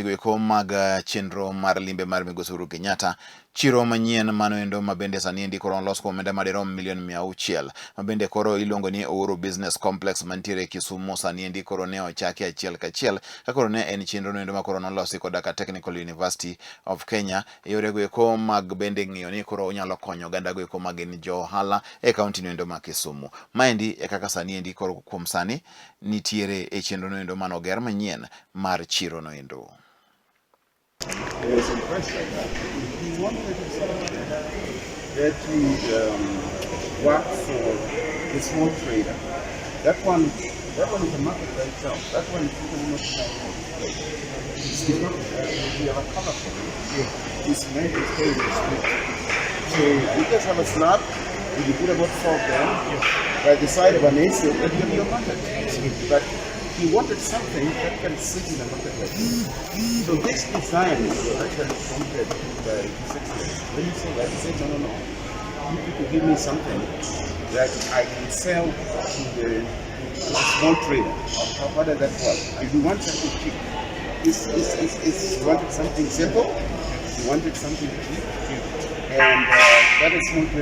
Wechego mag chenro mar limbe mar Migosi Uhuru Kenyatta, chiro manyien mano endo mabende sani endi koro olos kuom omenda madirom milion 600, mabende koro iluongo ni Uhuru Business Complex mantiere Kisumu, sani endi koro ne ochaki achiel kachiel ka koro ne en chenro no endo ma koro nolosi koda ka Technical University of Kenya e yorego eko mag bende ng'iyo ni koro onyalo konyo oganda go eko magin jo ohala e kaunti no endo ma Kisumu. Maendi e kaka sani endi koro kuom sani nitiere e chenro no endo manoger manyien mar chiro no endo. He was impressed by that. He wanted something that would work for the small trader. That one is a market by itself. That one is totally not display. It's not, we have a cover for it. It's meant to stay in the street. So you just have a slab, and you put about four of them by the side of an AC, and you have your market. But he wanted something that can sit in a market like this. So this design was actually prompted by His Excellency. When he saw that, he said, "No, no, no. You people give me something that I can sell to the small trader." How does that work? If you want something cheap, it's wanted something simple, you wanted something cheap, and that is small trader.